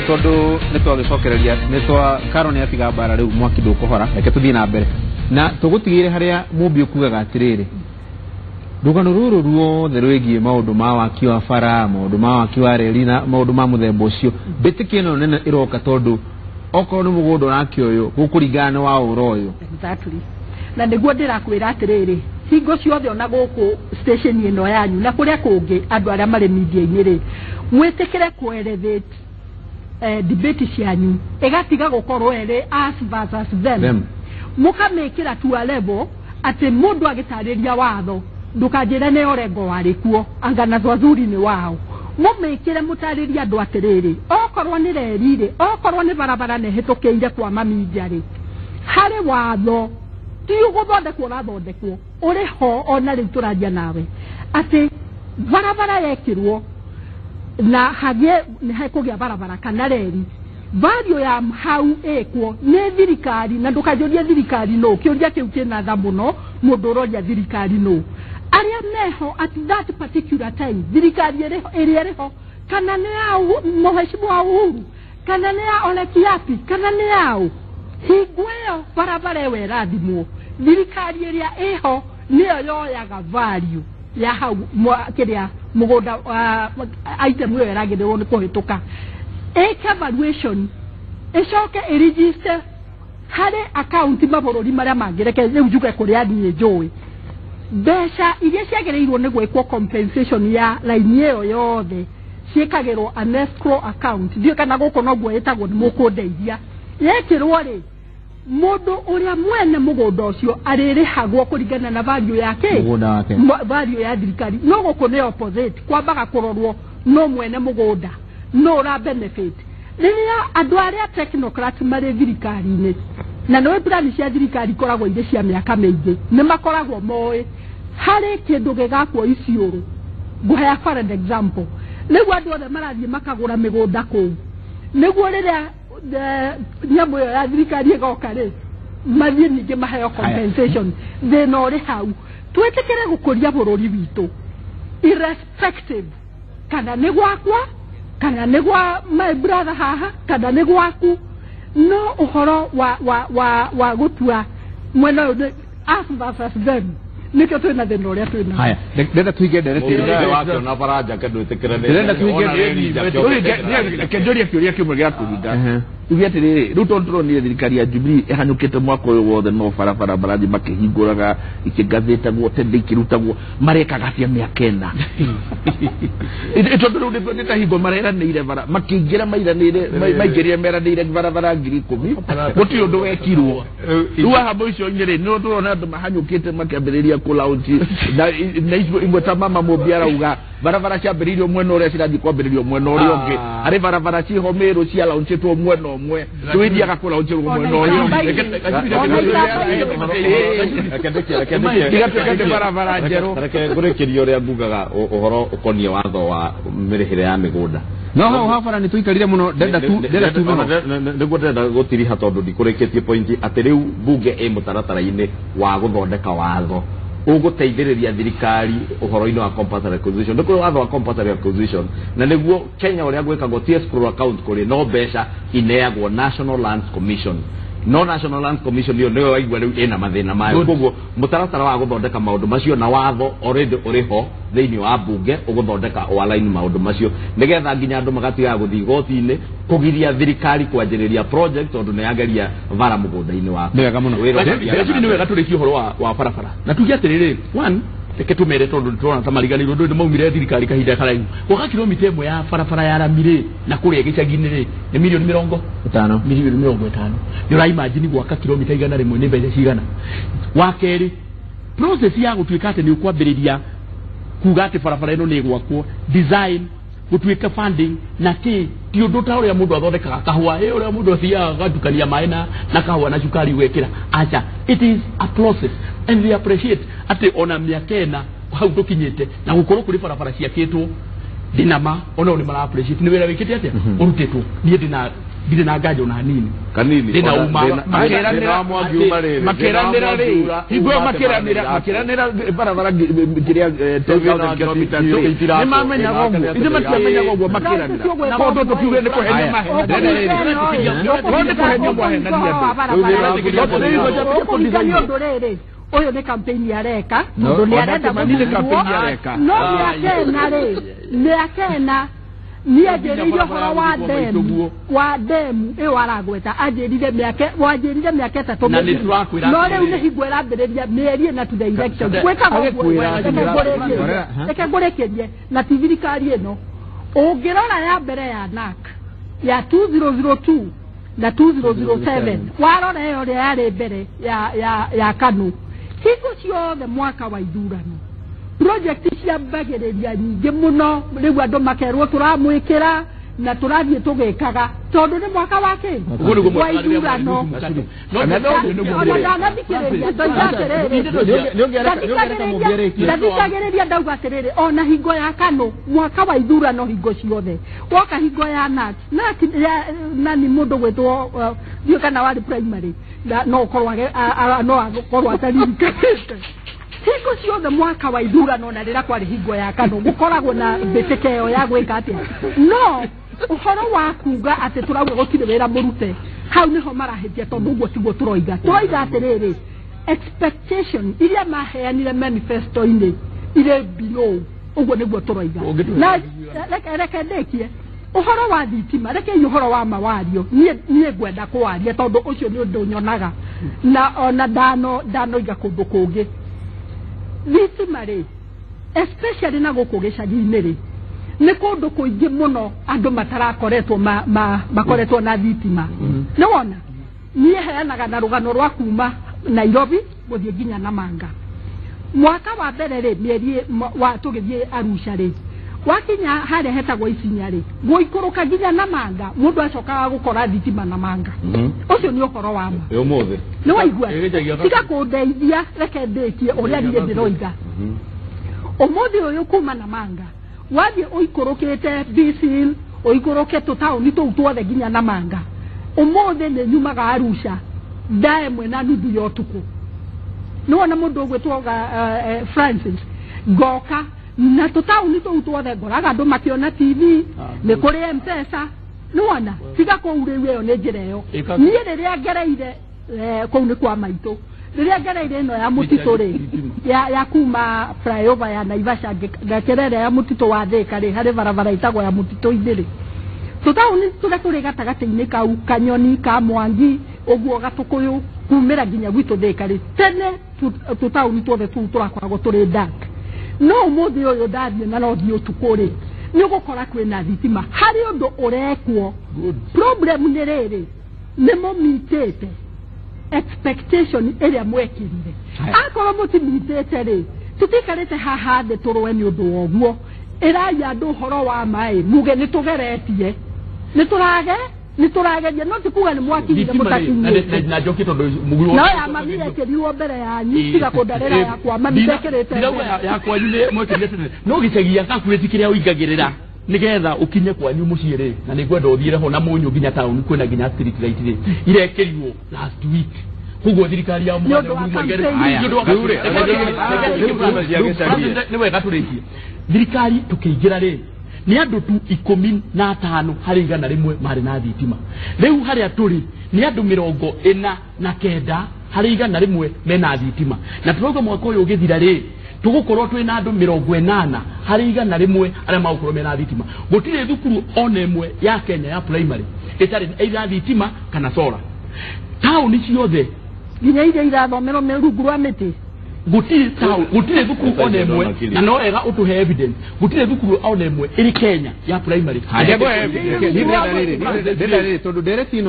Tondũ nĩ twagĩcokereria, nĩ twa Karo nĩ atiga mbara rĩu, mwaki ndũkũhora. Reke tũthiĩ na mbere na tũgũtigĩire harĩa Mũmbi ũkugaga atĩrĩrĩ, rũgano rũrũ ruothe rwĩgiĩ maũndũ ma waki wa bara, maũndũ ma waki wa reri na maũndũ ma mũthemba ũcio, mbĩtĩki ĩno nene ĩroka tondũ okorwo nĩ mũgũnda ũrakĩoywo gũkũringana nĩ wa ũra ũyũ. Exactly, na nĩguo ndĩrakwĩra atĩrĩrĩ, hingo ciothe ona gũkũ station ĩno yanyu na kũrĩa kũngĩ, andũ arĩa marĩ media-inĩ rĩ, mwĩtĩkĩre kũ-elevate debate cianyu ĩgatiga gũkorwo ĩrĩ us versus them, Them. Mũkamĩkĩra to a level atĩ mũndũ agĩtarĩria watho, ndũkanjĩre nĩ Orengo warĩ kuo, anga na Swazuri nĩ wao. Mũmĩkĩre mũtarĩrie andũ atĩrĩrĩ, okorwo nĩ reri rĩ, okorwo nĩ barabara nĩ ĩhĩtũkĩire kwa maminja rĩ, harĩ watho ti ũgũthondekwo, ũrathondekwo ũrĩ ho ona rĩu tũraria nawe, atĩ barabara yekĩrwo na hagĩe nĩ hekũgĩa barabara kana reri, value ya hau ĩkwo nĩ thirikari. Na ndũkanjũrie thirikari nũ, kĩũria kĩu kĩna tha mũno. Mũndũ ũroria thirikari nũ, arĩa meho at that particular time, thirikari ĩrĩa ĩrĩho, kana nĩ ya Mheshimiwa Uhuru, kana nĩ ya Ole Kiapi, kana nĩ yaũ, hingo ĩyo barabara ĩyo ĩrathimwo, thirikari ĩrĩa ĩho nĩyo yoyaga value ya hau kĩrĩa mũgũnda item ĩyo ĩragĩrĩrwo nĩ kũhĩtũka, ĩke valuation, ĩcoke ĩregister harĩ akaunti mabũrũri marĩa mangĩ. Reke rĩu njuge kũrĩa niĩ njũĩ, mbeca iria ciagĩrĩirwo nĩ gwĩkwo compensation ya raini ĩyo yothe ciĩkagĩrwo an escrow account. Ndiũĩ kana gũkũ noguo ĩtagwo, nĩ mũkũndeithia. Yekĩrwo rĩ, mũndũ ũrĩa mwene mũgũnda ũcio arĩrĩhagwo kũringana na value yake. Mũgũnda wake. Value ya thirikari. No gũkũ nĩ opposite, kwambaga kũrorwo no mwene mũgũnda no ũra benefit. Rĩrĩa andũ arĩa technocrats marĩ thirikari-inĩ, na nĩwe plani cia thirikari ikoragwo irĩ cia mĩaka mĩingĩ, nĩ makoragwo moĩ harĩ kĩndũ gĩgakwo Isiũrũ. Ngũhea for an example, rĩu andũ othe marathiĩ makagũra mĩgũnda kũu, nĩguo rĩrĩa nyamũ ĩyo ya thirikari ĩgoka rĩ, mathiĩ ningĩ maheo compensation. Thĩna ũrĩ hau, twĩtĩkĩre gũkũria bũrũri witũ irrespective kana nĩ gwakwa, kana nĩ gwa my brother haha, kana nĩ gwaku. No ũhoro wa gũtua mwena ũyũ nĩ us versus them, nĩkĩo twĩna thĩna ũrĩa twĩna. Haya, ndĩrenda tuige ndereti. Mũgũnda wakĩona bara njake ndwĩtĩkĩre. Ndĩrenda tuige. Reke njũrie kĩũria kĩmwe gĩa kũhinga. Uge atĩrĩrĩ, rĩu tondũ tũronire thirikari ya Jubilee ĩhanyũkĩte mwaka ũyũ wothe, no barabara marathiĩ makĩhingũraga, ikĩgathĩtagwo tende, ikĩrutagwo, marekaga atĩa mĩaka 4? Tondũ rĩu nĩ ta hingo mareranĩire bara makĩingĩra, mairanĩire, maingĩrire meranĩire barabara 10,000, gũtirĩ ũndũ wekirwo. Rĩu haha mũico-inĩ rĩ, nĩ tũrona andũ mahanyũkĩte makĩambĩrĩria kũ-launch na icio imwe, ta mama Mũmbi arauga barabara ciambĩrĩirio mwena ũrĩa, cirathiĩ kwambĩrĩrio mwena ũrĩa ũngĩ. Harĩ barabara ciho Mĩrũ cialaunchĩtwo mwena ũmwe, rĩu ithiaga kũlaunchĩrwo mwena ũrĩa ũngĩ. Tiga tuĩke barabara njerũ. Reke ngũrĩkĩrie ũrĩa ngugaga ũhoro ũkoniĩ watho wa mĩrĩhĩre ya mĩgũnda. No hau habara nĩ tũikarire mũno, ndenda tu ndenda tume ho. Nĩguo ndĩrenda gũtiriha tondũ ndikũrĩkĩtie point, atĩ rĩu mbunge ĩ mũtaratara-inĩ wa gũthondeka watho ũgũteithĩrĩria thirikari ũhoro-inĩ wa compulsory acquisition. Nĩ kũrĩ watho wa compulsory acquisition, na nĩguo Kenya ũrĩa gwĩkagwo, ti escrow account kũrĩ no mbeca ineagwo National Lands Commission. No National Lands Commission ĩyo nĩyo waigua rĩu ĩna mathĩna mayo. Koguo mũtaratara wa gũthondeka maũndũ macio na watho already ũrĩ ho thĩinĩ wa mbunge ũgũthondeka ũalaini maũndũ macio, nĩgetha nginya andũ magatigaga gũthiĩ igoti-inĩ kũgiria thirikari kwanjĩrĩria project tondũ nĩ yageria bara mũgũnda-inĩ waku. Nĩ wega mũno. Wĩra ũgathiaga Ndĩreciria nĩ wega tũrĩkie ũhoro wa barabara na tuge atĩrĩrĩ, one, reke tũmere tondũ nĩtũrona ta mariganĩirwo, ndũĩ nĩ maumire thirikari kahinda karaihu. Gwaka kilomita 1 ya barabara ya rami rĩ, na kũrĩa gĩcagi-inĩ rĩ, nĩ milioni mĩrongo ĩtano. Milioni 50. Nĩ ũraimagine gwaka kilomita 100 nĩ mbeca cigana? Wa kerĩ, process ya gũtuĩka atĩ nĩ ũkwambĩrĩria kuga atĩ barabara ĩno nĩ ĩgwakwo, design, gũtuĩka funding na kĩ, ti ũndũ ta ũrĩa mũndũ athondekaga kahũa, ĩ ũrĩa mũndũ athiaga agatukania maĩ na kahũa na cukari ũgekĩra. Acha, it is a process, and we appreciate atĩ ona mĩaka 4 hau tũkinyĩte na gũkorwo kũrĩ barabara ciakĩtwo, ndĩna ma onao nĩ mara appreciate nĩ wĩra wĩkĩte atĩa ũrutĩtwo. Niĩ ndĩna Ndirĩ na nganja ona hanini. Kanini. Thĩna uma Thĩna wa Mwangi uma rĩrĩ. Makeranĩra rĩ, hingo ĩyo makeranĩra barabara kĩrĩa 10,000 kilometers nĩ mamenyaga ũguo, ithe matiamenyaga ũguo makeranĩra, tondũ tũkiuge nĩ kũhenia mahenagia, no nĩ kũhenia mwahenagia andũ. Nĩ ũndũ rĩrĩ, ũyũ nĩ campaign areka, tondũ nĩ arenda gũthurwo. No mĩaka ĩna rĩ, mĩaka ĩna niĩ anjĩrĩire ũhoro wa demu, wa demu ĩyo aragweta, anjĩrire mĩaka, wanjĩrire mĩaka 3 mĩthiru, no rĩu nĩ hingo ĩrambĩrĩria mĩeri ĩna to the election. Gwĩkaga ũguo, reke ngũrĩkĩrie na ti thirikari ĩno. Ũngĩrora ya mbere ya NAC ya 2002 na 2007, warora ĩyo ĩrĩa yarĩ mbere ya KANU, hingo ciothe mwaka wa ithurano project ciambagĩrĩria nyingĩ mũno, rĩu andũ makerwo tũramwĩkĩra na tũrathiĩ tũgĩkaga, tondũ nĩ mwaka wa kĩ wa ithurano. Ona ndanathikĩrĩria ndoiga atĩrĩrĩ, ndathikagĩrĩria ndauga atĩrĩrĩ, ona hingo ya KANU mwaka wa ithurano hingo ciothe woka hingo ya NAC, NAC nani mũndũ gwĩtwo ndiũĩ kana warĩ primary, no akorwo ataririkanĩte. Hingo ciothe mwaka wa ithurano na rĩrĩa kwarĩ hingo ya KANU gũkoragwo na mbĩtĩka ĩyo ya gwĩka atĩa. No ũhoro wa kuga atĩ tũrauga gũtirĩ wĩra mũrute, hau nĩho marahĩtia, tondũ ũguo tiguo tũroiga. Tũroiga atĩrĩrĩ, expectation iria maheanire manifesto-inĩ irĩ below, ũguo nĩguo tũroiga. Na reke ndĩkie ũhoro wa thitima, rekei ũhoro wa mawario, niĩ ngwenda kũwaria tondũ ũcio nĩ ũndũ nyonaga na ona ndanoiga kũndũ kũngĩ. Thitima rĩ, especially na gũkũ gĩcagi-inĩ rĩ, nĩ kũndũ kũingĩ mũno andũ matarakoretwo makoretwo na thitima. Nĩ wona niĩ heanaga na rũgano rwa kuma Nairobi gũthiĩ nginya Namanga. Mwaka wa mbere rĩ, mĩeri wa tũgĩthiĩ Arusha rĩ, wakinya harĩa hetagwo Isinya rĩ, gũikũrũka nginya Namanga, mũndũ acokaga gũkora thitima Namanga. Ũcio nĩ ũhoro wa ma. Ũmũthĩ nĩ waigua? Tiga kũndeithia, reke ndĩkie ũrĩa niĩ ndĩroiga. Ũmũthĩ ũyũ kuma Namanga wathiĩ ũikũrũkĩte Bisil, ũikũrũke tũtaũni tũu tuothe nginya Namanga, ũmũthĩ nĩ nyumaga Arusha thaa 1:30 ya ũtukũ. Nĩ wona mũndũ ũgwĩtwo Francis, ngoka na tũtaũni tũu tuothe ngoraga andũ makĩona TV, nĩ kũrĩ M-Pesa. Nĩ wona tiga kũu rĩu, ĩyo nĩ njĩra ĩyo. Niĩ rĩrĩa ngereire kũu nĩ kwa maitũ, rĩrĩa ngereire ĩno ya mũtitũ rĩ, ya kuma flyover ya Naivasha ngakĩra ĩrĩa ya mũtitũ wa Thĩka rĩ, harĩ barabara ĩtagwo ya mũtitũ-inĩ rĩ, tũtaũni tũrĩa tũrĩ gatagatĩ-inĩ kau, Kanyoni, ka Mwangi, ũguo Gatũkũyũ, kumĩra nginya gwitũ Thĩka rĩ, tene tũtaũni tuothe tũu tũrakoragwo tũrĩ dark. No ũmũthĩ ũyũ ndathiĩ na no thiĩ ũtukũ rĩ, nĩ ũgũkora kwĩna thitima. Harĩ ũndũ ũrekwo. Problem nĩ rĩrĩ, nĩ mũmitĩte expectation ĩrĩa mwekĩrire. Akorwo mũtimitĩte rĩ, tũtikarĩte haha thĩ tũrũe nĩ ũndũ wa ũguo. Ĩrai andũ ũhoro wa maĩ, muge nĩ tũgeretie, nĩ tũrageria, no ti kuga nĩ mwakinyire mũtakinyĩte. Na njoki tondũ mũguru no ya mami yekĩrirwo mbere yanyu, tiga kũndarĩra yakwa, mami ndekĩrĩte mbere ya kwanyu nĩ mwekĩrire tene. No gĩcagi gĩaku kĩrĩa ũingagĩrĩra nĩgetha ũkinye kwanyu mũciĩ rĩ, na nĩngwenda ũthiĩre ho na mũnyũ nginya taũni, kwĩna nginya street light rĩ, irekĩrirwo last week. Koguo thirikari ya nĩ wega tũrĩkie. Thirikari tũkĩingĩra rĩ, nĩ andũ tu 15 harĩ 100 marĩ na thitima. Rĩu harĩa tũrĩ nĩ andũ 49 harĩ 100 mena thitima. Na tũrauga mwaka ũyũ ũgĩthira rĩ, tũgũkorwo twĩna andũ 80 harĩ 100 arĩa magũkorwo mena thitima. Gũtirĩ thukuru ona ĩmwe ya Kenya ya primary ĩtarĩ either thitima kana solar. Taũni ciothe nginya iria irathomerwo me rungu rwa mĩtĩ, gũtirĩ thukuru ona ĩmwe, na no wega ũtũhe evidence, gũtirĩ thukuru ona ĩmwe ĩrĩ Kenya ya primary. Ndĩrenda rĩrĩ, tondũ ndereti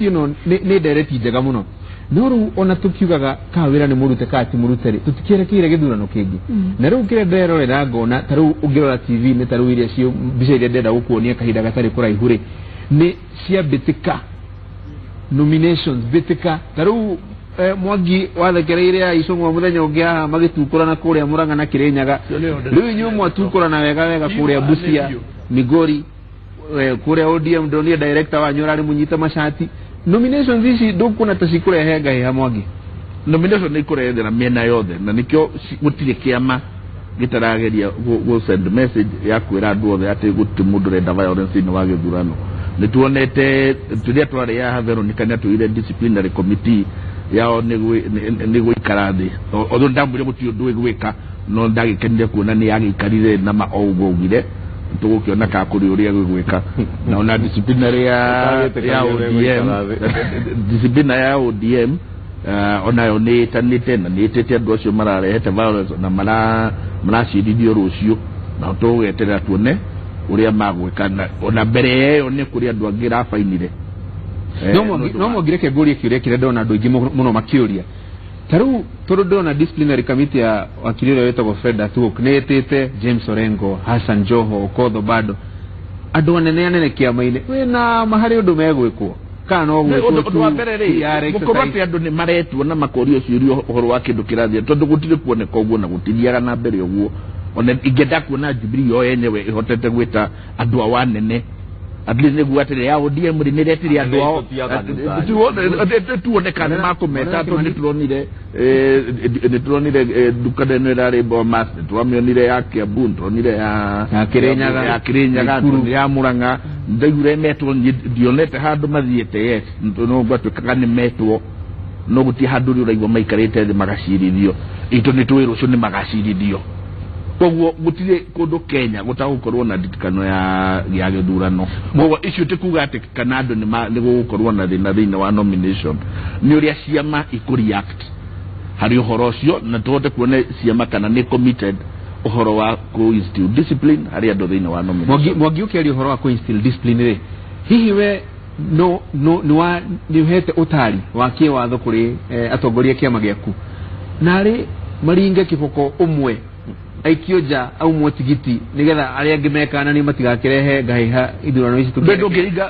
ĩno nĩ ndereti njega mũno. No rĩu ona tũkiugaga ka wĩra nĩ mũrute ka ti mũrute rĩ, tũtikĩerekeire gĩthurano kĩngĩ. Na rĩu kĩrĩa nderorera ngona ta rĩu ũngĩrora TV-inĩ, ta rĩu iria cio mbica iria ndĩrenda gũkuonia kahinda gatarĩ kũraihu rĩ, nĩ cia mbĩtĩka nominations, mbĩtĩka ta rĩu Mwangi wathekereire Aicũng'wa mũthenya ũngĩ haha magĩtukũrana kũrĩa Mũrang'a na Kĩrĩnyaga. Rĩu inyuĩ mwatukũrana wega wega kũrĩa Busia, Migori, Kũrĩa ODM ndonire director wanyu ũrarĩ mũnyite macati. Nominations ici ndũkuona ta cikũrehe ngahĩha Mwangi? Nomination nĩ ikũrehe na mĩena yothe, na nĩkĩo gũtirĩ kĩama gĩtarageria gũ send message ya kwĩra andũ othe atĩ gũtirĩ mũndũ ũrenda violence thĩinĩ wa gĩthurano. Nĩ tuonete rĩrĩa twarĩ haha Veronica nĩ atwĩrire disciplinary committee yao nĩ gũikara thĩ, although ndamwĩrire gũtirĩ ũndũ ĩgwĩka, no ndagĩkenire kuona nĩ yagĩikarire na ma o ũguo augire, tũgũkĩona kana kũrĩ ũrĩa gũgwĩka. Na ona disciplinary ya ODM, disciplinary ya ODM onayo nĩ ĩtanĩte na nĩ ĩtĩte andũ acio mararehete violence na maracirithio rũciũ, na tũgũgeterera tuone ũrĩa magwĩka. Ona mbere ĩyo nĩ kũrĩ andũ angĩ rabainire. No Mwangi, reke ngũrie kĩũria kĩrĩa ndona andũ aingĩ mũno makĩũria. Ta rĩu tondũ ndĩrona disciplinary committee ya wakiri ũrĩa wĩtagwo Fred Atuok nĩ ĩtĩte James Orengo, Hassan Joho, Okoth Obado, andũ anene anene kĩama-inĩ, wĩna ma harĩ ũndũ megwĩkwo kana no gwĩkwo? Ũndũ wa mbere rĩ, gũkorwo atĩ andũ nĩ maretwo na makorio ciũria ũhoro wa kĩndũ kĩrathiĩ, tondũ gũtirĩ kuoneka ũguo na gũtithiaga na mbere ũguo. Ona ingĩenda kuona Jubilee yo yenyewe ĩhotete gwĩta andũ ao anene, at least nĩguo atĩrĩ ya ODM rĩ nĩretire andũ ao tuone kana makũmeta, tondũ nĩtũronire nduka ĩno ĩrarĩ Bomas, nĩtũramĩonire ya Kiambu, nĩtũronire ya Kirinyaga, ya Kirinyaga, ya Murang'a, ndaiguire metwo, ndionete handũ mathiĩte, yes, no gwatuĩkaga nĩ metwo, no gũtirĩ handũ ũrĩa ũraigua maikarĩte thĩ magacirithio. Itũ nĩ tũĩ rũciũ nĩ magacirithio. Koguo gũtirĩ kũndũ Kenya gũtagũkorwo na nditikano ya gĩthurano. Koguo icio ti kuga atĩ kana andũ nĩ gũgũkorwo na thĩna thĩinĩ wa nomination, nĩ ũrĩa ciama ikũreact harĩ ũhoro ũcio, na tũhote kuona ciama kana nĩ committed ũhoro wa kũ-instill discipline harĩ andũ thĩinĩ wa nomination. Mwangi, ũkĩaria ũhoro wa kũ-instill discipline rĩ, hihi we no nĩ ũhete ũtari wa kĩwatho kũrĩ atongoria kĩama gĩaku narĩ maringe kĩboko ũmwe aikio nja aumwo tigiti nĩgetha arĩa angĩ mekana nĩ matigakĩrehe ngahĩha ithurano ici?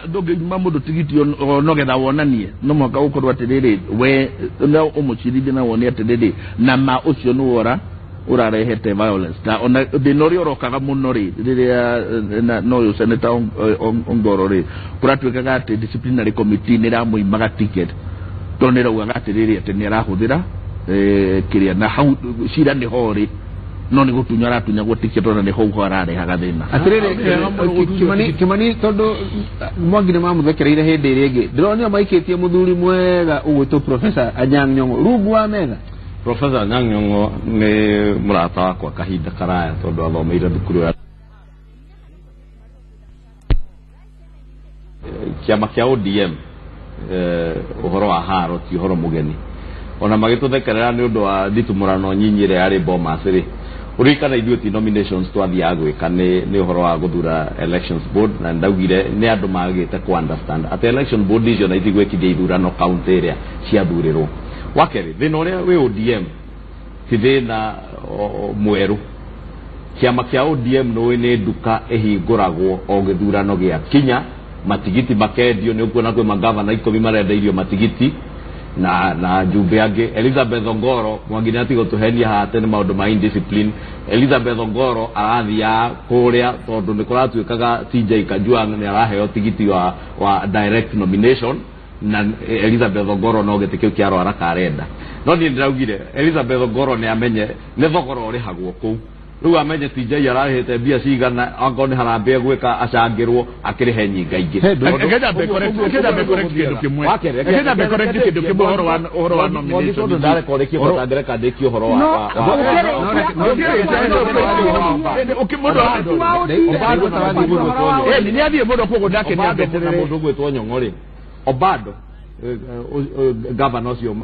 Ndũngĩima mũndũ tigiti nogetha wonanie, no mũhaka ũkorwo atĩrĩrĩ we no ũmũcirithie na wone atĩrĩrĩ na ma ũcio nĩ wora ũrarehete violence. Na ona thĩna ũrĩa ũrokaga mũno rĩ, rĩrĩa no ũyũ Senator Ongoro rĩ, kũratuĩkaga atĩ disciplinary committee nĩ ĩramũimaga ticket tondũ nĩ ĩraugaga atĩrĩrĩ atĩ nĩ arahũthĩra kĩrĩa, na hau cira nĩ ho rĩ, no nĩ gũtunywo aratunyagwo ticket, ona nĩ hau ararehaga thĩna. Atĩrĩrĩ Kimani, tondũ Mwangi nĩ mamũthekereire hĩndĩ ĩrĩa ĩngĩ, ndĩronire maikĩtie mũthuri mwega ũgwĩtwo Professor Anyang' Nyong'o rungu wa metha. Professor Anyang' Nyong'o nĩ mũrata wakwa kahinda karaya, tondũ athomeire thukuru ya kĩama kĩa ODM. Ũhoro wa haro ti ũhoro mũgeni, ona magĩtũthekerera nĩ ũndũ wa nditumũrano nyinyi ĩrĩa yarĩ Bomas rĩ, ũririkana ithuĩ ti nominations twathiaga gwĩka, nĩ ũhoro wa gũthura elections board, na ndaugire nĩ andũ magĩte ku understand atĩ election board icio na itigwĩkithia ithurano kaunti ĩrĩa ciathurĩrwo. Wa kerĩ, thĩna ũrĩa wĩ ODM ti thĩna mwerũ. Kĩama kĩa ODM nĩũĩ nĩ nduka ĩhingũragwo o gĩthurano gĩa kinya, matigiti makendio, nĩ ũkuona kwĩ magavana 10 marendeirio matigiti na njumbe angĩ. Elizabeth Ongoro, Mwangi nĩ atigwo tũhenia haha atĩ nĩ maũndũ ma indiscipline. Elizabeth Ongoro arathiaga kũrĩa tondũ nĩ kũratuĩkaga CJ Kajwang' nĩ araheo tigiti wa direct nomination, na Elizabeth Ongoro no gĩtĩ kĩu kĩa Ruaraka arenda. No niĩ ndĩraugire Elizabeth Ongoro nĩ amenye nĩ thogora ũrĩhagwo kũu, rĩu amenye TJ ararĩhĩte mbia cigana, angorwo nĩ harambee gwĩka acangĩrwo akĩrĩhe nyinga ingĩ. Kĩndũ kĩmwe ũhoro wa nomination, tondũ ndarekorekie bata ndĩkie ũhoro wa nĩ athiĩ mũno koguo ndake nĩ mũndũ ũgwĩtwo Nyong'o rĩ, Obado gavana ũcio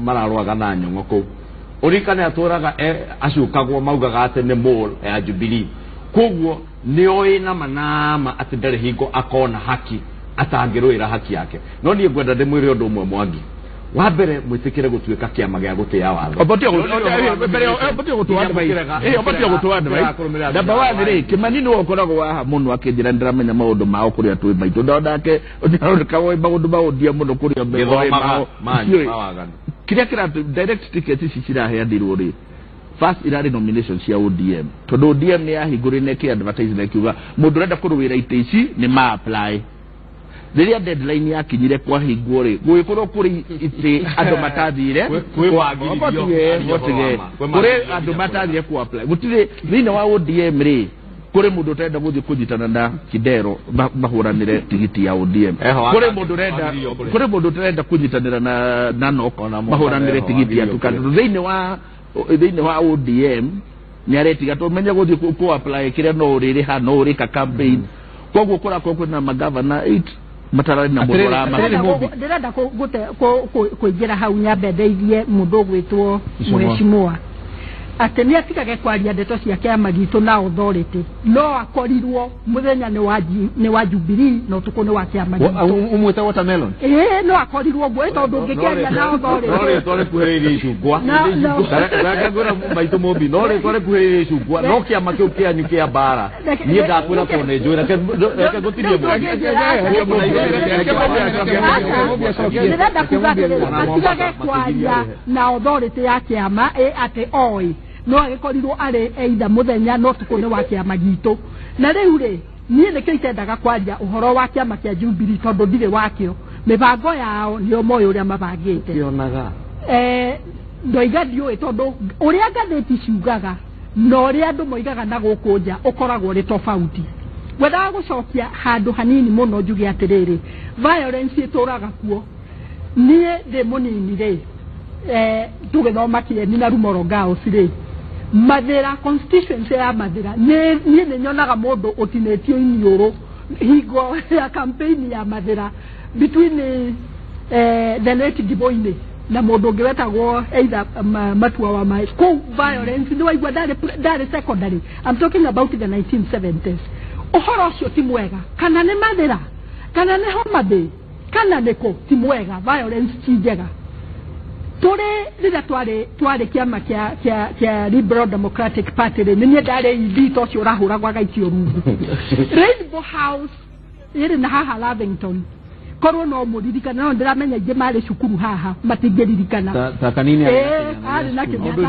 mararũaga na Nyong'o kũu, ũririkane atũraga acukagwo maugaga atĩ nĩ mole ya Jubilee, koguo nĩ oĩ na manama atĩ ndarĩ hingo akona haki atangĩrũĩra haki yake. No niĩ ngwenda ndĩmwĩre ũndũ ũmwe Mwangi, wa mbere mwĩtĩkĩre gũtuĩka kĩama gĩa gũtĩa watho. Namba one rĩ, Kimani nĩwe ũkoragwo haha mũno akĩnjĩra nĩndĩramenya maũndũ mao kũrĩa twĩ maitũ, ndonake ndĩroneka oĩ maũndũ ma ODM mũno kũrĩa gĩthomaga kĩrĩa kĩratũ direct ticket ici ciraheanirwo rĩ, First irarĩ nomination cia ODM, tondũ ODM nĩ yahingũrire na ĩkĩ advertise na ĩkiuga mũndũ ũrenda kũrũĩra itĩ ici nĩ ma apply. Rĩrĩa deadline yakinyire kwahingwo rĩ, gũgĩkorwo kũrĩ itĩ andũ matathire kũrĩ andũ matathire ku apply. Gũtirĩ thĩinĩ wa ODM rĩ, kũrĩ mũndũ ũtarenda gũthiĩ kũnyitana na Kidero mahũranĩre tigiti ya ODM. Kũrĩ mũndũ ũrenda, kũrĩ mũndũ ũtarenda kũnyitanĩra na NOK mahũranĩre tigiti ya Tukana. Thĩinĩ wa ODM nĩ aretiga tũmenye gũthiĩ ku apply kĩrĩa no ũrĩrĩha, no ũrĩka campaign. Koguo kũrakorwo kwĩna magavana 8 matararĩ na mũndũ ũrama. Ndĩrenda kũingĩra hau nyambe ndeithie mũndũ ũgwĩtwo Mheshimiwa atĩ nĩ atigage kwaria ndeto cia kĩama gitũ na authority, no akorirwo mũthenya nĩ wa Jubilee na ũtukũ nĩ wa kĩama gitũ. Ũmwĩte watermelon? Ĩĩ, no akorirwo ũguo tondũ ũngĩkĩaria na authority. No rĩtwa rĩkuhĩrĩirie icungwa. Reke ngwĩre maitũ Mũmbi, no rĩtwa rĩkuhĩrĩirie icungwa, no kĩama kĩu kĩanyu kĩa mbara. Niĩ ndakwĩra tondũ nĩ njũĩ, reke ngũtirie mũndũ. Ndĩrenda kuga atĩrĩrĩ, atigage kwaria na authority ya kĩama atĩ oĩ no agĩkorirwo arĩ either mũthenya no ũtukũ nĩ wa kĩama gitũ. Na rĩu rĩ, niĩ nĩkĩo itendaga kwaria ũhoro wa kĩama kĩa Jubilee tondũ ndirĩ wakĩo. Mĩbango yao nĩo moĩ ũrĩa mabangĩte. Ndoiga ndiũĩ tondũ ũrĩa ngathĩti ciugaga na ũrĩa andũ moigaga na gũkũ nja ũkoragwo ũrĩ tofauti. Ngwendaga gũcokia handũ hanini mũno njuge atĩrĩrĩ, violence ĩtũraga kuo. Niĩ ndĩ mũnini rĩ, tũgĩthoma Kĩeni na Rumoro Girls rĩ, Mathĩra, constituency ya Mathĩra, niĩ nĩ nyonaga mũndũ ũtinĩtio iniũrũ hingo ya campaign ya Mathĩra between the late Ndiboine na mũndũ ũngĩ wetagwo either Matua wa Maĩ. Kũu violence nĩ waigua ndarĩ secondary. I'm talking about the 1970s. Ũhoro ũcio ti mwega, kana nĩ Mathĩra, kana nĩ Homa Bay, kana nĩ kũ, ti mwega. Violence ti njega. Tũrĩ rĩrĩa twarĩ kĩama kĩa Liberal Democratic Party rĩ, nĩ niĩ ndarĩ ED ta ũcio ũrahũragwo agaikio rungu. Rainbow House ĩrĩ na haha Lavington. Korwo no mũririkane, no ndĩramenya aingĩ marĩ cukuru haha matingĩririkana. Ta Kanini arĩ na Kenyatta.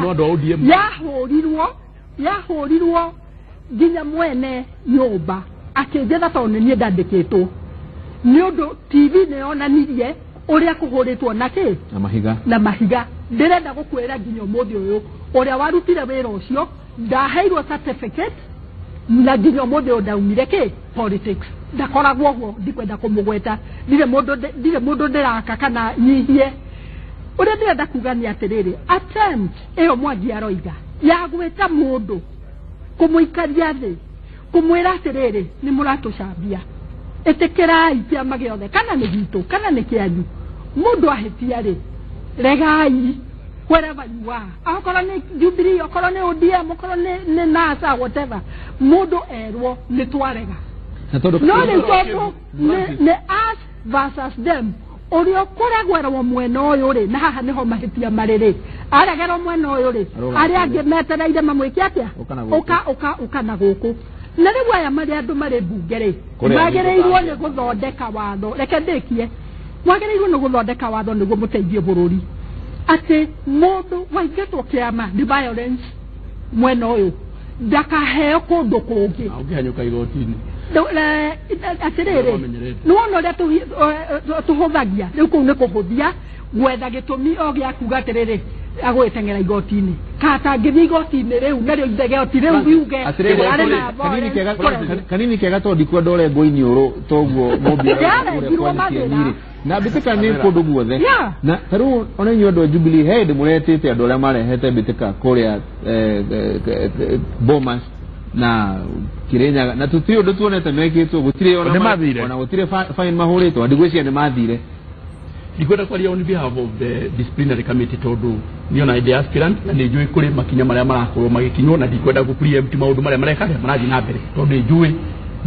Yahũrirwo nginya mwene nyũmba akĩnjetha tondũ nĩ niĩ ndandĩkĩtwo. Nĩ ũndũ TV nĩ yonanirie ũrĩa kũhũrĩtwo na kĩ? Na mahiga. Na mahiga. Ndĩrenda gũkwĩra nginya ũmũthĩ ũyũ ũrĩa warutire wĩra ũcio ndaheirwo certificate na nginya ũmũthĩ ũyũ ndaumire kĩ? Politics. Ndakoragwo ho, ndikwenda kũmũgweta, ndirĩ mũndũ ndĩraka kana nyihie. Ũrĩa ndĩrenda kuga nĩ atĩrĩrĩ, attempt ĩyo Mwangi aroiga ya gwĩta mũndũ kũmũikaria thĩ kũmwĩra atĩrĩrĩ, nĩ mũratũcambia, ĩtĩkĩrai kĩama gĩothe, kana nĩ gitũ kana nĩ kĩanyu. Mũndũ ahĩtia rĩ, regai wherever you are, okorwo nĩ Jubilee, okorwo nĩ ODM, okorwo nĩ NASA, whatever, mũndũ erwo nĩ twarega. No rĩu tondũ nĩ us versus them, ũrĩa ũkũregwerwo mwena ũyũ rĩ, na haha nĩho mahĩtia marĩ rĩ, aregerwo mwena ũyũ rĩ, arĩa angĩ metereire mamwĩke atĩa? Ũka na gũkũ. Na rĩu aya marĩ andũ marĩ mbunge rĩ, magĩrĩirwo nĩ gũthondeka watho. Reke ndĩkie. Mwagĩrĩirwo nĩ gũthondeka watho nĩguo mũteithie bũrũri. Atĩ mũndũ waingatwo kĩama nĩ violence mwena ũyũ ndakaheo kũndũ kũngĩ. Ũngĩhanyũka igoti-inĩ. Atĩrĩrĩ, nĩwona ũrĩa tũhũthagia rĩu kũu nĩ kũhũthia gwetha gĩtũmi o gĩa kuga atĩrĩrĩ, agũgĩteng'era igoti-inĩ. Katangĩthiĩ igoti-inĩ rĩu narĩo igoti rĩu riuge arĩ na Kanini kega tondũ ndikwenda ũrengwo iniũrũ toguo Mũmbi Yarengirwo Mathĩra. Na mbĩtĩka nĩ kũndũ guothe. Na ta rĩu ona inyuĩ andũ a Jubilee he hĩndĩ mũretĩte andũ arĩa marehete mbĩtĩka kũrĩa Bomas na Kirinyaga, na tũtirĩ ũndũ tuonete mekĩtwo, gũtirĩ ona gũtirĩ fine mahũrĩtwo, ndigwĩciria nĩ mathire. Ndikwenda kwaria on behalf of the disciplinary committee tondũ niĩ ona ndĩ aspirant na nĩ njũĩ kũrĩ makinya marĩa marakorwo magĩkinywo, na ndikwenda gũ preempt maũndũ marĩa mareka marathiĩ na mbere tondũ nĩ njũĩ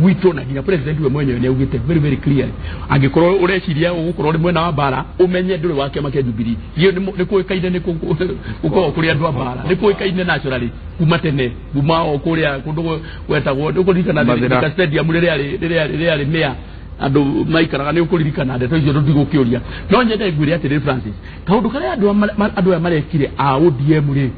gwitũ na nginya president we mwenyewe nĩ augĩte very very clearly, angĩkorwo ũreciria ũgũkorwo ũrĩ mwena wa mbara ũmenye ndũrĩ wa kĩama kĩa Jubilee. Nĩ kũĩkaine nĩ gũkoragwo kũrĩ andũ a mbara, nĩ kũĩkaine naturally kuma tene, kuma o kũrĩa kũndũ gwetagwo, nĩũkũririkana Thika Stadium rĩrĩa rĩarĩ mĩa andũ maikaraga, nĩ ũkũririkana ndeto icio tũtigũkĩũria. No nyende ngwĩre atĩrĩrĩ Francis, kaũndũ karĩa andũ aya marekire a ODM rĩ,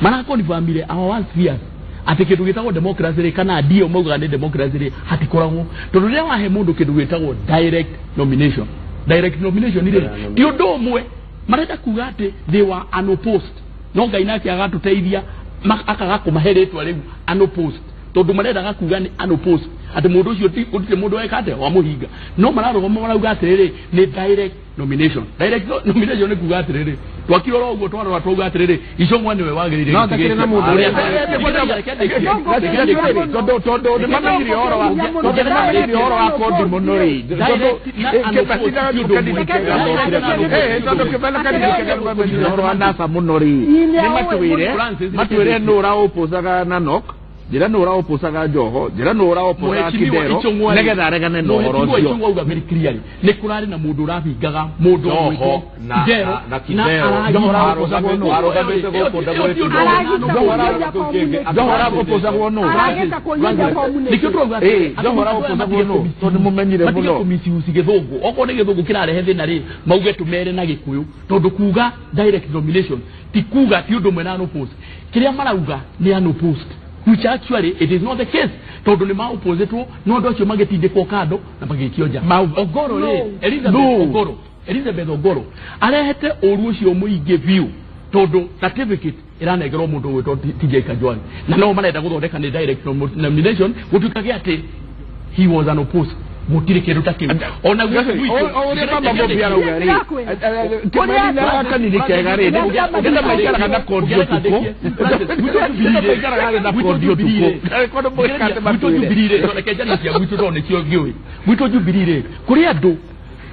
Marakonfirmire our worst fears atĩ kĩndũ gĩtagwo democracy rĩ, kana ndio maugaga nĩ democracy rĩ, hatikoragwo, tondũ rĩrĩa wahe mũndũ kĩndũ gĩtagwo direct nomination, direct nomination rĩ, ti ũndũ ũmwe. Marenda kuga atĩ they were unopposed, no Ngai nake agatũteithia akaga kũmahe rĩtwa rĩu unopposed, tondũ marendaga kuga nĩ unopposed atĩ mũndũ ũcio gũtirĩ mũndũ weka atĩa wamũhinga, no mararũgama marauga atĩrĩrĩ nĩ direct nomination. Direct nomination nĩ kuga atĩrĩrĩ twakirora ũguo twarora twauga atĩrĩrĩ Icũng'wa nĩwe wagĩrĩire No, takĩrĩ na mũndũ tondũ nĩ mamenyire ũhoro wa tondũ nĩ mamenyire ũhoro wa kondi mũno rĩ, tondũ kĩbana kanini kega nĩ mamenyire ũhoro wa NASA mũno rĩ, nĩ matwĩre nũ ũraũpũcaga Nanok, njĩra nũ ũraũpũcaga Joho, njĩra nũ ũraũpũcaga Kidero, nĩgetha aregane na ũhoro ũcio. Icũng'wa auga very clearly nĩ kũrarĩ na mũndũ ũrabingaga mũndũ Joho na Kidero. Joho ũraũpũcagwo nũ? Nĩkĩo tũrauga Joho ũraũpũcagwo nũ? Tondũ nĩ mũmenyire mũno. Matige kũmisiuci gĩthũngũ, okorwo nĩ gĩthũngũ kĩrarehe thĩna rĩ, mauge tũmere na Gĩkũyũ, tondũ kuga direct nomination ti kuga ti ũndũ ũmwe na unopposed. Kĩrĩa marauga nĩ unopposed, which actually it is not the case, tondũ nĩ maoppositwo no andũ acio magĩtindĩkwo kando na magĩikio nja. Ongoro rĩ, Elizabeth Ongoro arehete ũru ũcio mũingĩ biũ, tondũ certificate ĩranengerwo mũndũ ũgwĩtwo TJ Kajwang, na no marenda gũthondeka nĩ direct nomination gũtuĩkage atĩ he was unopposed. Gũtirĩ kĩndũ ta kĩu. Ona ũrĩa baba Mũmbi arauga rĩ, kĩmani kanini kega rĩ, nĩgetha maikaraga na kondi ũtukũ, nĩgetha maikaraga na kondi ũtukũ. Gwitũ Jubilee rĩ, reke njarie cia gwitũ tondũ nĩcio ngĩũĩ. Gwitũ Jubilee rĩ, kũrĩ andũ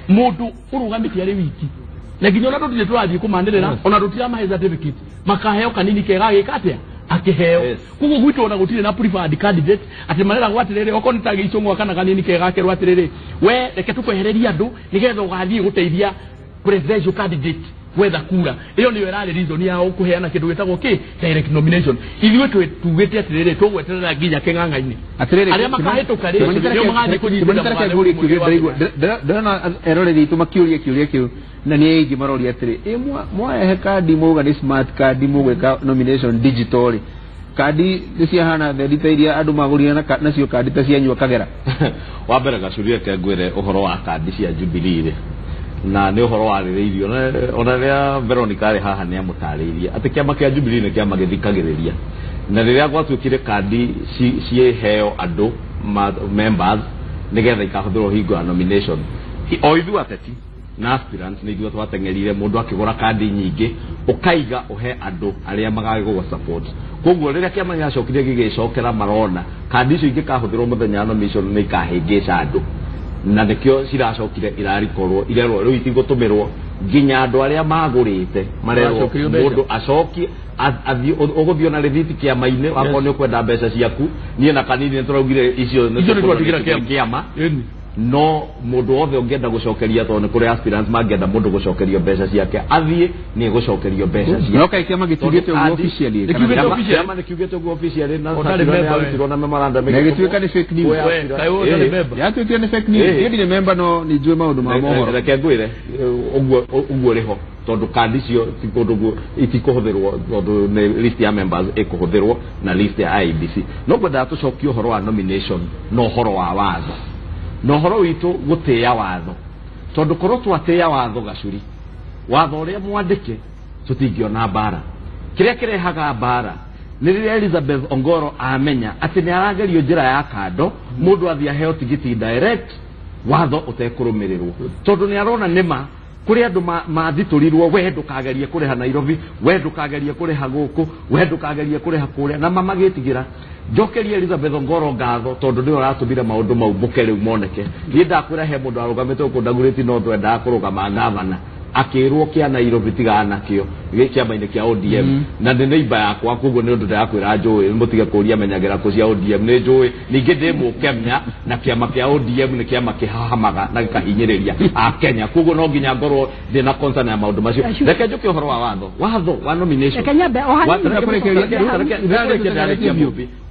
mũndũ ũrũgamĩte arĩ wiki, na nginya ona tũtirĩ tũrathiĩ kũmanĩrĩra, ona tũtiramahe certificate, makaheo kanini kega gĩka atĩa akĩheo. Koguo gwitũ ona gũtirĩ na preferred candidate atĩ mareragwo atĩrĩrĩ, okorwo nĩ ta Gĩicũng'wa kana kanini kega gakerwo atĩrĩrĩ, we reke tũkwehererie andũ nĩgetha ũgathiĩ gũteithia presidential candidate gwetha kura. Ĩyo nĩyo ĩrarĩ reason yao kũheana kĩndũ gĩtagwo kĩ direct nomination. Ithuĩ tugĩte atĩrĩrĩ, tũgweterera nginya kĩng'ang'a-inĩ arĩa makahĩtũka rĩ, nĩo magathiĩ kũnyitĩrĩra. Ndĩrona eroreri aitũ makĩũria kĩũria kĩu, na nĩ aingĩ maroria atĩrĩ, ĩ mwarehe kandi mwauga nĩ smart card mũgwĩka nomination digital rĩ, kandi nĩ ciahana thendi ta iria andũ magũrire nacio kandi ta cianyua Kagera? Wa mbere gacuria reke ngwĩre ũhoro wa kandi cia Jubilee rĩ, na nĩ ũhoro warĩrĩirio ona rĩrĩa Veronica arĩ haha nĩ amũtarĩirie atĩ kĩama kĩa Jubilee nĩ kĩama gĩthikagĩrĩria, na rĩrĩa gwatuĩkire kandi ciĩheo andũ members nĩgetha ikahũthĩrwo hingo ya nomination, o ithuĩ ateti na aspirants nĩ ithuĩ twateng'erire mũndũ akĩgũra kandi nyingĩ ũkaiga ũhe andũ arĩa magagũgũ support. Koguo rĩrĩa kĩama gĩacokire gĩgĩcokera marona kandi icio ingĩkahũthĩrwo mũthenya wa nomination nĩ ikahĩngĩca andũ, na nĩkĩo ciracokire irarikorwo irerwo rĩu itigũtũmĩrwo nginya andũ arĩa magũrĩte marerwo mũndũ acokie ũgũthiĩ na rĩthiti kĩama-inĩ wakorwo nĩ ũkwenda mbeca ciaku. Niĩ na kanini nĩ tũraugire icio nĩ kĩama, no mũndũ wothe ũngĩenda gũcokeria, tondũ nĩ kũrĩ aspirants mangĩenda mũndũ gũcokerio mbeca ciake athiĩ nĩ egũcokerio mbeca ciake. No kaĩ kĩama gĩtiugĩte ũguo officially? Kĩama nĩ kiugĩte ũguo officially na yarutirwo na memorandum na gĩtuĩka nĩ fake news. Yatuĩkire nĩ fake news. Niĩ ndirĩ member no nĩ njũĩ maũndũ ma mohoro. Reke ngwĩre ũguo rĩho, tondũ kandi icio ti kũndũ itikũhũthĩrwo, tondũ nĩ list ya members ĩkũhũthĩrwo na list ya IEBC. No ngwendaga tũcokie ũhoro wa nomination na ũhoro wa watho, na ũhoro witũ gũtĩĩa watho, tondũ korwo twatĩĩa watho gacuri, watho ũrĩa mwandĩke tũtingĩona mbara. Kĩrĩa kĩrehaga mbara nĩ rĩrĩa Elizabeth Ongoro amenya atĩ nĩ aragerio njĩra ya kando, mũndũ athiĩ aheo tigiti direct, watho ũtekũrũmĩrĩrwo, tondũ nĩ arona nĩma kũrĩ andũ mathitũrirwo, we ndũkagerie kũrĩha Nairobi, we ndũkagerie kũrĩha gũkũ, we ndũkagerie kũrĩha kũrĩa, na mamagĩtigĩra. Njokerie Elizabeth Ongoro ngatho tondũ nĩwe ũratũmire maũndũ mau mbũke rĩu moneke. Niĩ ndakwĩra he mũndũ arũgamĩte gũkũ Dagoretti no twendaga kũrũgama gavana, akĩrwo kĩa Nairobi tigana nakĩo gĩ kĩama-inĩ kĩa ODM, na nĩ neighbor yakwa, koguo nĩ ũndũ ndĩrakwĩra njũĩ mũtige kũria menyagĩra kũ cia ODM, nĩ njũĩ. Ningĩ ndĩ mũkemia na kĩama kĩa ODM nĩ kĩama kĩhahamaga na gĩkahinyĩrĩria Akenya, koguo no nginya ngorwo ndĩ na concern ya maũndũ macio. Reke njũke ũhoro wa watho wa nomination.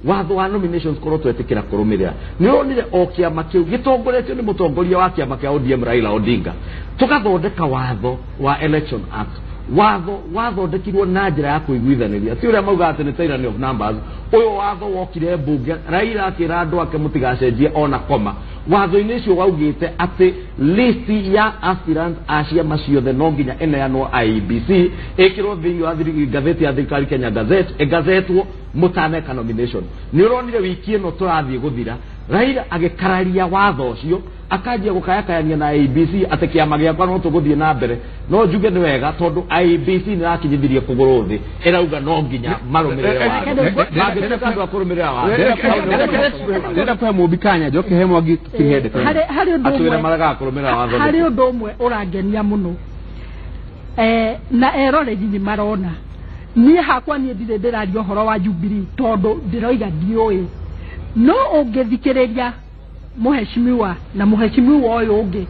Watho wa nominations korwo twetĩkĩra kũrũmĩrĩra, nĩ ũronire o kĩama kĩu gĩtongoretio nĩ mũtongoria wa kĩama kĩa ODM Raila Odinga, tũgathondeka watho wa Election Act Watho wathondekirwo na njĩra ya kũiguithanĩria, ti ũrĩa maugaga atĩ nĩ tyranny of numbers. Ũyũ watho wokire mbunge, Raila akĩra andũ ake mũtigacenjie ona koma. Watho-inĩ ũcio waugĩte atĩ list ya aspirants a ciama ciothe no nginya ĩneanwo IEBC, ĩkĩrwo thĩinĩ wa ngathĩti ya thirikari Kenya Gazette, ĩgazetwo mũtaneka nomination. Nĩ ũronire wiki ĩno tũrathiĩ gũthira, Raila agĩkararia watho ũcio, akanjia gũkayakayania na IEBC atĩ kĩama gĩakwa no tũgũthiĩ na mbere. No njuge nĩ wega tondũ IEBC nĩ ĩrakinyithirie kũgũrũ thĩ, ĩrauga no nginya marũmĩrĩre watho. Mangĩtuĩka andũ a kũrũmĩrĩra watho. Ndĩrenda kũhe Mũmbi kanya njoke he Mwangi kĩhende. Harĩ ũndũ Atwĩre ũmwe maregaga kũrũmĩrĩra watho harĩ nĩkĩ? ũndũ ũmwe ũrangenia mũno, na eroreri nĩ marona. Niĩ hakwa niĩ ndirĩ ndĩraria ũhoro wa Jubilee tondũ ndĩroiga ndiũĩ, no ũngĩthikĩrĩria mũheshimiwa na mũheshimiwa ũyũ ũngĩ,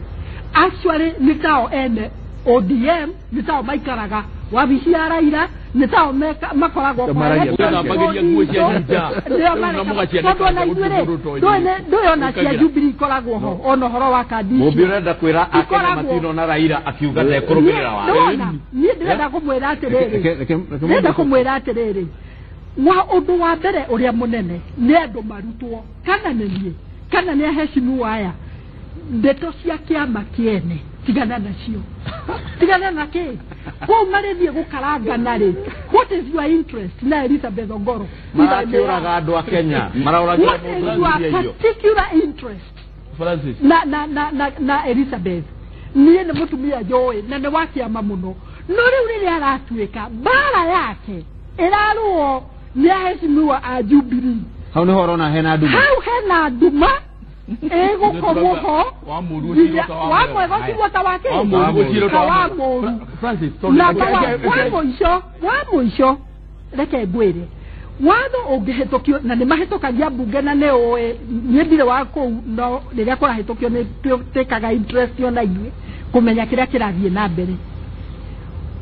actually nĩ tao ene ODM, nĩ tao maikaraga wabici ya Raila, nĩ tao makoragwo kwa Maragia elections Mũthambagiria nguo cia nja. Nĩo Rĩu na mareka. mũgacianĩka Tondũ ona ithuĩ rĩ, mũndũ ũtoĩ. ndũĩ ona cia Ũkagira. Jubilee ikoragwo ho, ona ũhoro wa kandi Mũmbi icio. ũrenda kwĩra Akenya Ikoragwo. matinona Raila akiuga ndekũrũmĩrĩra watho. Nĩwona, niĩ ndĩrenda kũmwĩra atĩrĩrĩ, ndĩrenda kũmwĩra atĩrĩrĩ, wa ũndũ wa mbere ũrĩa mũnene nĩ andũ marutwo, kana nĩ niĩ kana nĩ aheshimiwa aya, ndeto cia kĩama kĩene tigana nacio, tigana na kĩ kũu marĩthiĩ gũkarangana rĩ. What is your interest na Elizabeth Ongoro? Marakĩũraga andũ a Kenya, maraũragĩra What mũndũ is your ũthurie irio. particular interest Francis na na na na na Elizabeth? Niĩ nĩ mũtumia njũĩ na nĩ wa kĩama mũno, no rĩu rĩrĩa aratuĩka mbara yake ĩrarũo nĩ aheshimiwa a Jubilee, Hau nĩho ũrona hena nduma. Hau hena nduma ĩgũkorwo ho Wa mũru nginya- ũcio ta wa wa mwega. mwega ũcio ta wa kĩ? Wa mũru ũcio Ta wa mũru. Francis tondũ Na wa mũico, wa mũico reke ngwĩre, watho ũngĩhĩtũkio na nĩ mahĩtũkagia mbunge, na nĩ ũĩ niĩ ndirĩ wa kũu, no rĩrĩa kũrahĩtũkio nĩ twĩkaga interest ona ithuĩ kũmenya kĩrĩa kĩrathiĩ na mbere.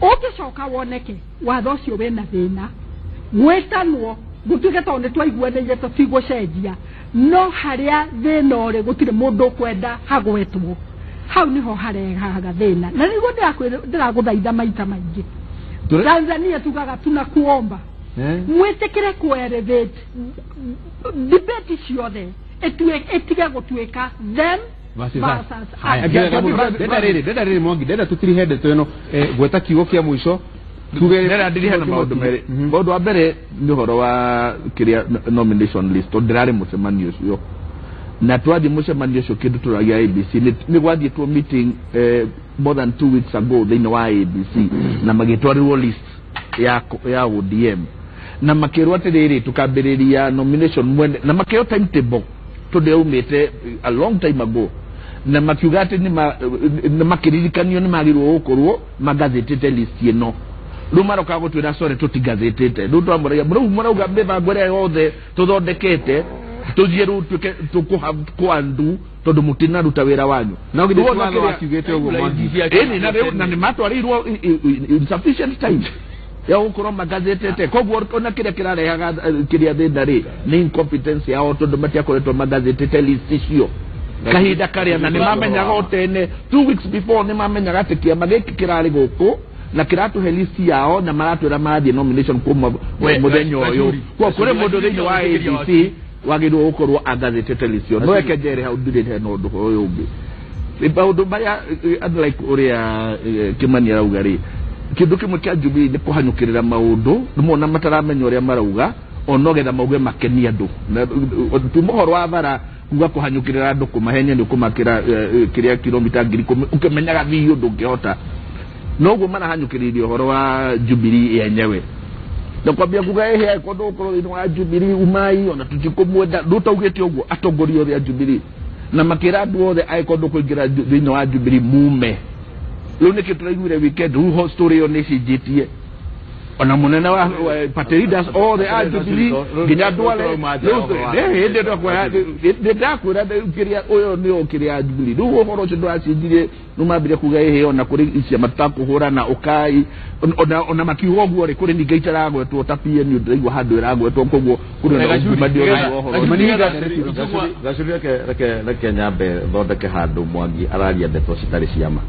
Ũngĩcoka woneke watho ũcio wĩna thĩna, gwĩtanwo gũtuĩke tondũ nĩ twaiguanĩire tũtigũcenjia, no harĩa thĩna ũrĩ gũtirĩ mũndũ ũkwenda hagwetwo, hau nĩho harehaga thĩna. Na nĩguo ndĩragũthaitha maita maingĩ, Tanzania tugaga tunakuomba mwĩtĩkĩre kũ-elevate debate ciothe, ĩtige gũtuĩka them Versus us. versus Haya, us. ndĩrenda rĩrĩ, ndĩrenda rĩrĩ Mwangi, ndĩrenda tũtirihe ndeto ĩno, gweta kiugo kĩa mũico tuge. Ndĩrenda ndirihe na maũndũ merĩ. Maũndũ wa mbere nĩ ũhoro wa kĩrĩa nomination list, tondũ ndĩrarĩ mũcemanio ũcio, na twathiĩ mũcemanio ũcio kĩndũ tũragia ABC nĩ gwathiĩtwo meeting more than 2 weeks ago thĩinĩ wa ABC, na magĩtwarĩrwo list ya ODM, na makĩrwo atĩrĩrĩ tũkambĩrĩria nomination mwene, na makĩheo timetable tondũ yaumĩte a long time ago, na makiuga atĩ nĩ makĩririkanio nĩ magĩrĩirwo gũkorwo magathĩtĩte list ĩno. Rĩu maroka gũtwĩra sorry tũtigathĩtĩte. Rĩu twamũragia rĩu marauga mĩbango ĩrĩa yothe tũthondekete tũthiĩ rĩu tuĩke tũkũandu tondũ mũtinaruta wĩra wanyu. No githĩ Rĩu ti ona watho kĩrĩa- wakiugĩte ũguo, Mwangi? Ĩni, na rĩu na nĩ matwarĩirwo in sufficient time ya gũkorwo magathĩtĩte. Koguo ona kĩrĩa kĩrarehaga kĩrĩa thĩna rĩ nĩ incompetence yao, tondũ matiakoretwo magathĩtĩte list icio kahinda karĩa, na nĩ mamenyaga o tene 2 weeks before, nĩ mamenyaga atĩ kĩama gĩkĩ kĩrarĩ gũkũ na kĩratũhe list yao na maratwĩra marathiĩ nomination kuma mũthenya ũyũ. Kwa kũrĩ mũndũ thĩinĩ wa ABC wagĩrĩirwo gũkorwo agathĩtĩte list ĩyo. No reke njere hau ndirĩ hena ũndũ ũyũ ũngĩ, maũndũ marĩa unlike ũrĩa Kĩmani arauga rĩ, kĩndũ kĩmwe kĩa Jubilee nĩ kũhanyũkĩrĩra maũndũ, nĩmona mataramenya ũrĩa marauga o getha mauge makenie andũ. Tuma ũhoro wa bara kuga kũhanyũkĩrĩra andũ kũmahenia nĩ ũkũmakĩra kĩrĩa kilomita 10,000 ũkĩmenyaga biũ ndũngĩhota. Noguo marahanyũkĩrĩria ũhoro wa Jubilee yenyewe na kwambia kuga ehe angĩkorwo ndũgũkorwo thĩinĩ wa Jubilee umai ona tũtikũmwenda. Ndũtaugĩte ũguo atongoria othe a Jubilee na makĩra andũ othe angĩkorwo ndũkũingĩra thĩinĩ wa Jubilee mume. Rĩu nĩkĩ tũraiguire weekend rĩu ho story ĩyo nĩĩcenjetie, ona mũnene wa party leaders othe a Jubilee nginya andũ arĩa hĩndĩ ndakwĩra kĩrĩa ũyũ nĩo kĩrĩa Jubilee. Rĩu ũhoro ũcio ndũracenjirie, rĩu mambire kuga ĩhĩ ona kũrĩ ciama tũtakũhũrana ũkai ona makiuga ũguo rĩ, kũrĩ ningĩ itaragwetwo ta PNU ndĩraigua handũ ĩragwetwo, koguo kũrĩ ona ungumania ũraigua ũhoro ũcio. Gacuri, reke nyambe thondeke handũ Mwangi araria ndeto citarĩ ciama.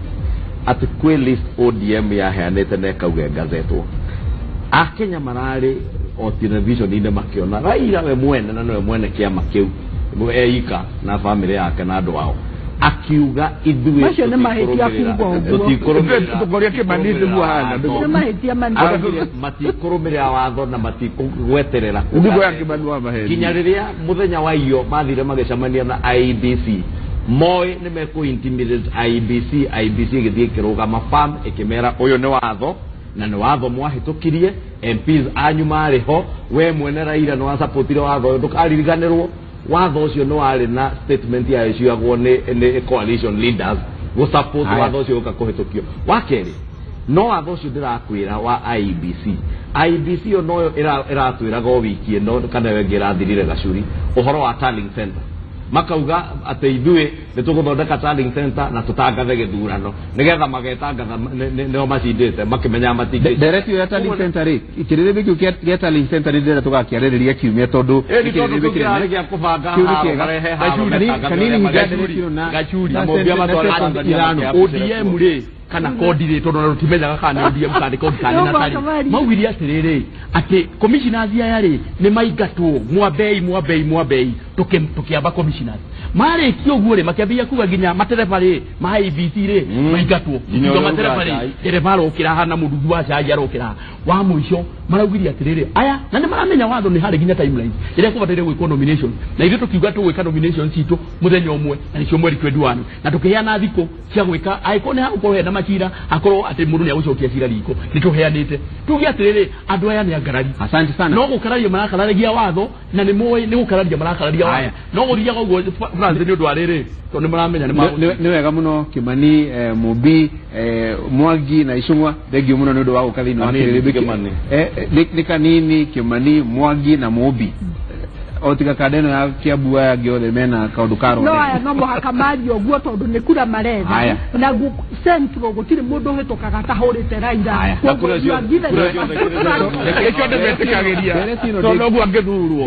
atĩ kwĩ list ODM yaheanĩte na ĩkauga ĩgazetwo. Akenya mararĩ o television-inĩ makĩona Raila we mwene na nĩwe mwene kĩama kĩu eika na family yake na andũ ao akiuga ithuĩ Macio nĩ mahĩtia kuuga ũguo. tũtikũrũmĩrĩra Tũkoria Kĩmani nĩguo ahana. Nĩ mahĩtia manene. Araugire matikũrũmĩrĩra watho na matikũgweterera Nĩguo ya Kĩmani wa maheni. Kinya rĩrĩa mũthenya wa iyo mathire magĩcemania na IEBC moĩ nĩ mekũ intimidate IEBC. IEBC ĩgĩthiĩ ĩkĩrũgama farm ĩkĩmera ũyũ nĩ watho na nĩ watho mwahĩtũkirie, MPs anyu marĩ ho, we mwene Raila nĩ wasapotire watho ũyũ, ndũkaririganĩrwo watho ũcio nĩ warĩ na statement ya ĩciagwo nĩ coalition leaders gũ support Haya. watho ũcio ũka kũhĩtũkio. Wa kerĩ, no watho ũcio ndĩrakwĩra wa IEBC, IEBC yo noyo ĩratwĩraga o wiki ĩno kana ĩyo ĩngĩ ĩrathirire gacuri ũhoro wa tallying center, makauga atĩ ithuĩ nĩ tũgũthondeka tallying center na tũtangathe gĩthurano nĩgetha magetangatha nĩo macindĩte makĩmenyaga matingĩ. Ndereti ĩyo ya tallying center rĩ, kĩrĩrĩmbĩ kĩu gĩa tallying center nĩ ndĩrenda tũgakĩarĩrĩria kiumia tondũ Ĩni nĩ tondũ kĩrĩrĩmbĩ kĩu kĩnene. kĩrarĩ gĩa kũbanga Kĩu nĩ haro, kĩega. marehe haro, metangathe Kanini ũrĩa hinga marenda. ndereti ĩyo na Gacuri. na Na Mobia matware second Tanzania ithano. makĩambĩrĩria. ODM rĩ kana kodi rĩ tondũ ona tũtimenyaga kana nĩ ODM kana nĩ kodi kana nĩ No, natari Kamari. maugire atĩrĩrĩ atĩ commissioners aya rĩ nĩ maingatwo mwambei mwambei mwambei tũkĩamba commissioners marĩkia ũguo rĩ makĩambĩrĩria kuga nginya matereba rĩ ma IEBC rĩ maingatwo. Nginya Nginya ũrĩa matereba ũrugaga rĩ cai. ndereba arokĩra haha na mũrugi wa cai arokĩra haha. Wa mũico maraugire atĩrĩrĩ aya na nĩ maramenya watho nĩ harĩ nginya timelines ĩrĩa kũbataire gwĩkwo nomination na ithuĩ tũkiuga tũgwĩka nomination citũ mũthenya ũmwe na nĩcio mweri 21 na tũkĩheana thikũ cia gwĩka angĩkorwo nĩ hagũkorwo hena macira akorwo atĩ mũndũ nĩ agũcokia cira riko nĩ tũheanĩte tuge atĩrĩrĩ andũ aya nĩ angarari. Asante sana. No gũkararia marakararagia watho na nĩ moĩ nĩ gũkararia marakararia watho Haya. no gũthiaga ũguo France nĩ ũndũ wa rĩrĩ tondũ nĩ maramenya nĩ Nĩ wega mũno Kimani, Mumbi, Mwangi na Icũng'wa, thengio mũno nĩ ũndũ wa gũka thĩinĩ wa Kanini, kĩrĩrĩmbĩ Kĩmani. Nĩ Kanini, Kimani, Mwangi na Mumbi, o tiga kanda ĩno ya Kiambu aya angĩ othe mena kaũndũ ka No rore. aya no mũhaka marie ũguo tondũ nĩ kura maretha Haya. na central gũtirĩ mũndũ ũhĩtũkaga atahũrĩte Raila. Haya. Na kura Koguo you are given kura ciothe Nĩkĩo ndĩmetĩkagĩria Ndereti ĩno tondũ noguo angĩthurwo.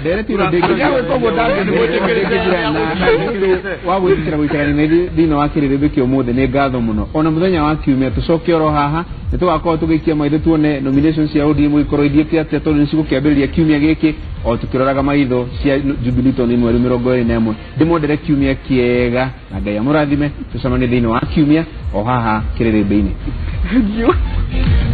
Ndereti ĩno Angĩgwĩka ũguo ndangĩthurwo. Wa gwĩtĩkĩra gũikarania na ithuĩ thĩinĩ wa kĩrĩrĩmbĩ kĩa ũmũthĩ nĩ ngatho mũno. Ona mũthenya wa kiumia tũcoke oro haha nĩ tũgakorwo tũgĩikia maitho tuone nomination cia ODM ikorwo ithiĩte atĩa tondũ nĩ cigũkĩambĩrĩria kiumia gĩkĩ o tũkĩroraga maitho cia Jubilee tondũ nĩ mweri 21. Ndĩmwendere kiumia kĩega na Ngai amũrathime. Tũcemanie thĩinĩ wa kiumia o haha kĩrĩrĩmbĩ-inĩ. Thank you.